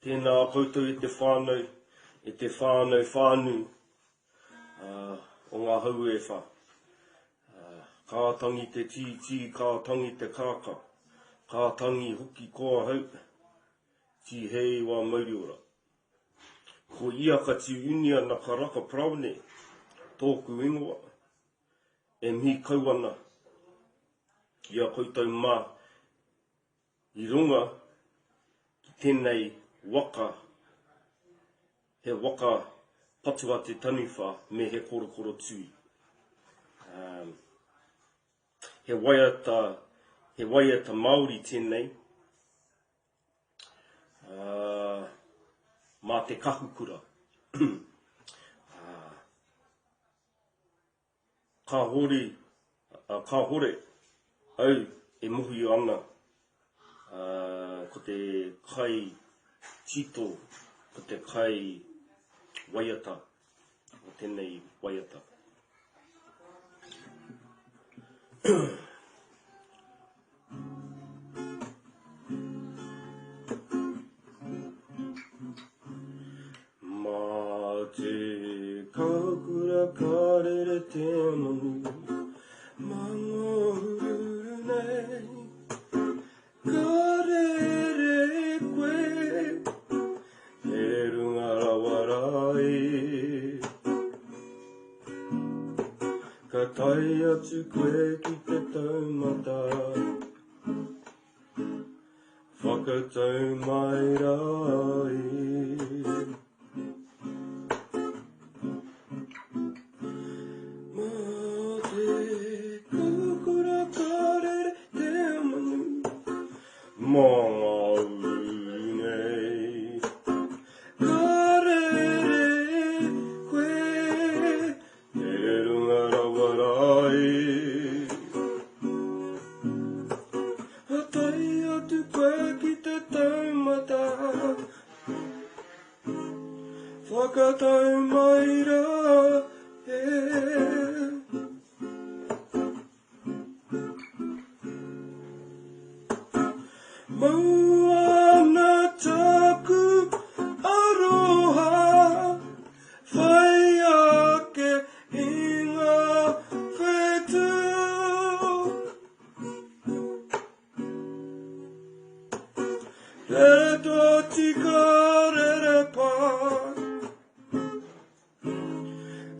Tēnā koutou e te whānau, e te whānau whānui o ngā hau e wha. Ka tangi te tītī, ka tangi te kākā, ka tangi hoki ko ahau, tīhei wā mauriora. Ko ia ka tīunia na Karaka Paraone, tōku ingoa, e mihi kau ana i a koutou mā I runga ki tenei waka, he waka patu a te taniwha me he korokoro tui. Um, he waiata, he waiata Māori tēnei, uh, mā te kahukura. uh, Kāhore, kāhore au e mohio ana ko te kai tito, ko te kai waiata o tēnei waiata. Mā te kākura ka rere te manu, mā ngā ururu nei. Ka rere koe, he runga rawa rā e. Ka tae atu koe ki te taumata. Whakatau mai rā e. Mā te kukura ka rere te manu, mā ngā uru nei. Ka rere koe He runga rawa rā e. Ka tae atu koe ki te taumata. Whakatau mai rā e. Mau ana taku aroha, whai ake i ngā whetū. Rere tō tika, rere pā.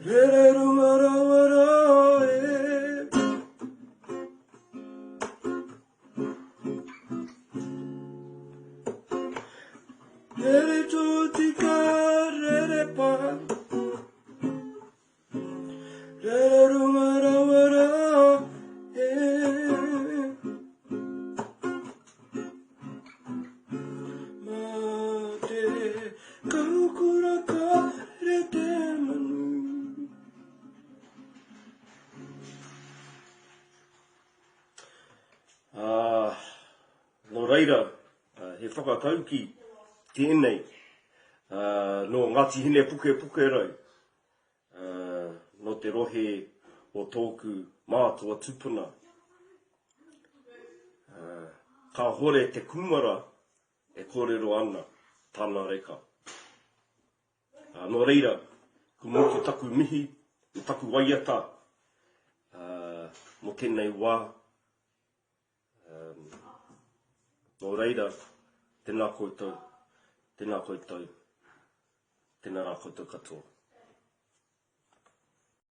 Rere runga rawa rā e. Rere tō tika, rere pā. Rere runga rawa rā e. Mā te kaukura ka rere te manu. Ā, nō reira, he whakataukī tēnei nō Ngāti Hinepukepukerau, nō te rohe o tōku mātua tupuna. Kāhore te kūmara e kōrero ana tana reka. Nō reira, ko mutu taku mihi, me taku waiata mō tēnei wā. Nō reira, tēnā koutou, tēnā koutou, tēnā rā koutou katoa.